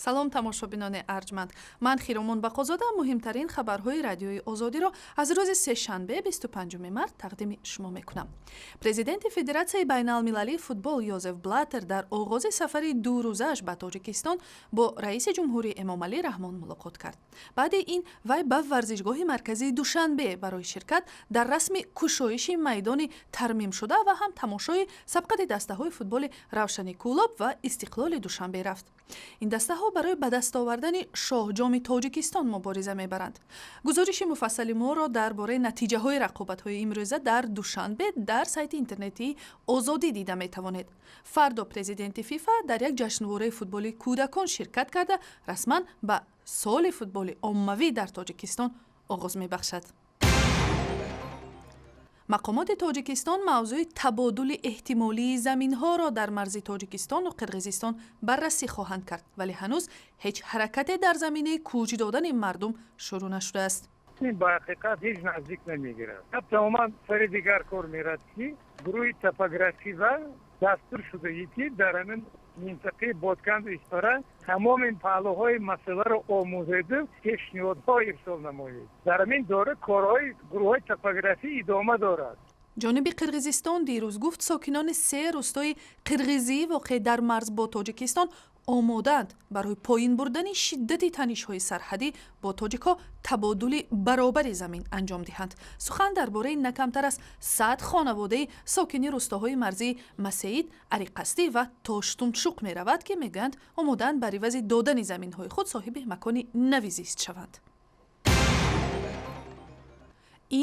Салом, тамошобинони арҷманд. Ман Хиромон Бақозода муҳимтарин хабарҳои Радиои Озодиро аз рӯзи сешанбе, 25 март тақдими шумо мекунам. Президенти Федератсияи байналмилалии футбол Йозеф Блатер дар оғози сафари дурӯзааш ба Тоҷикистон бо раиси ҷумҳурӣ Эмомалӣ Раҳмон мулоқот кард. Баъди ин вай ба варзишгоҳи марказии Душанбе барои ширкат дар расми кушоиши майдони тармимшуда ва ҳам тамошои сабқати дастаҳои футболи Равшани Кӯлоб ва Истиқлоли Душанбе рафт. Ин дастаҳо барои ба даст овардани Шоҳҷоми Тоҷикистон мубориза мебаранд. Гузориши муфассали моро дар бораи натиҷаҳои рақобатҳои имрӯза дар Душанбе дар сайти интернетии Озодӣ дида метавонед. Фардо президенти ФИФА дар як ҷашнвораи футболи кӯдакон ширкат карда, расман ба соли футболи оммавӣ дар Тоҷикистон оғоз мебахшад. Мақомоти Тоҷикистон мавзӯи табодули эҳтимолии заминҳоро дар марзи Тоҷикистону Қирғизистон баррасӣ хоҳанд кард, вале ҳанӯз ҳеҷ ҳаракате дар заминаи кӯч додани мардум шурӯъ нашудааст. Ин ба ҳақиқат ҳеҷ наздик намегирад. Тамоман сари дигар кор мерад, ки гурӯҳи топографӣ ва дастур шудаи, ки дар ҳамин минтақаи Ботканду Исфара тамоми паҳлӯҳои масъаларо омӯзеду пешниҳодҳо ирсол намоед. Дар ҳамин дора корҳои гурӯҳҳои топографӣ идома дорад. Ҷониби Қирғизистон дирӯз гуфт, сокинони се рӯстои қирғизӣ, воқеъ дар марз бо Тоҷикистон, омодаанд барои поин бурдани шиддати танишҳои сарҳадӣ бо тоҷикҳо табодули баробари замин анҷом диҳанд. Сухан дар бораи на камтар аз 100 хонаводаи сокини рӯстоҳои марзии Масеид, Ариқастӣ ва Тоштумчуқ меравад, ки мегӯянд, омодаанд бар ивази додани заминҳои худ соҳиби макони нави зист шаванд.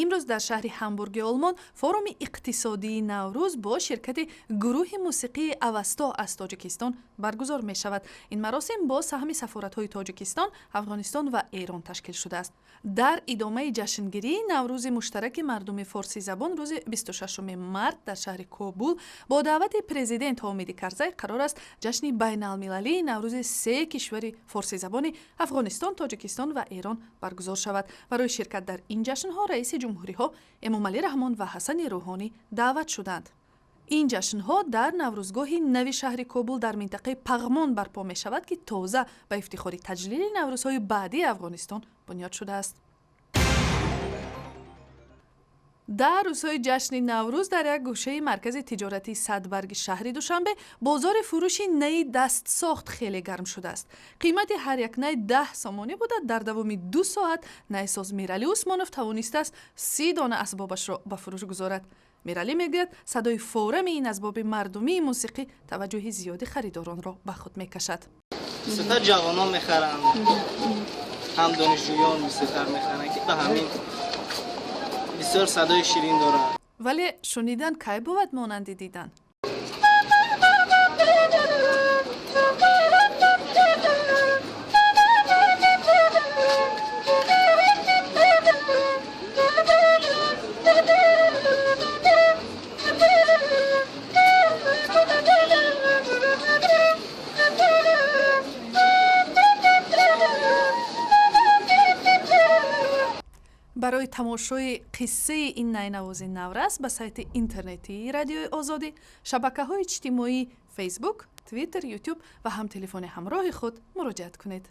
Имрӯз дар шаҳри Ҳамбурги Олмон форуми иқтисодии Наврӯз бо ширкати гурӯҳи мусиқии Авасто аз Тоҷикистон баргузор мешавад. Ин маросим бо саҳми сафоратҳои Тоҷикистон, Афғонистон ва Эрон ташкил шудааст. Дар идомаи ҷашнгирии Наврӯзи муштараки мардуми форсизабон рӯзи 26 март дар шаҳри Кобул бо даъвати президент Ҳомиди Карзай қарор аст ҷашни байналмилалии Наврӯзи се кишвари форсизабони Афғонистон, Тоҷикистон ва Эрон баргузор шавад. Барои ширкат дар ин ҷашнҳо раиси ҷумҳуриҳо Эмомалӣ Раҳмон ва Ҳасани Рӯҳонӣ даъват шуданд. Ин ҷашнҳо дар наврӯзгоҳи нави шаҳри Кобул дар минтақаи Пағмон барпо мешавад, ки тоза ба ифтихори таҷлили наврӯзҳои баъдии Афғонистон бунёд шудааст. Дар рӯзҳои ҷашни Наврӯз дар як гӯшаи маркази тиҷоратии Садбарги шаҳри Душанбе бозори фурӯши наи дастсохт хеле гарм шудааст. Қимати ҳар як най 10 сомонӣ буда, дар давоми 2 соат найсоз Миралӣ Усмонов тавонистааст 30 дона асбобашро ба фурӯш гузорад. Миралӣ мегӯяд, садои форами ин асбоби мардумии мусиқӣ таваҷҷӯҳи зиёди харидоронро ба худ мекашад. Бисёртар ҷавонон мехаранд, ҳам донишҷӯён бисёртар мехаранд, ки ба ҳамин бисёр садои ширин дорад. Вале шунидан кай бувад монанди дидан. Барои тамошои қиссаи ин найнавози наврас ба сайти интернетии Радиои Озодӣ, шабакаҳои иҷтимоӣ Фейсбук, Твиттер, Ютуб ва ҳам телефони ҳамроҳи худ муроҷиат кунед.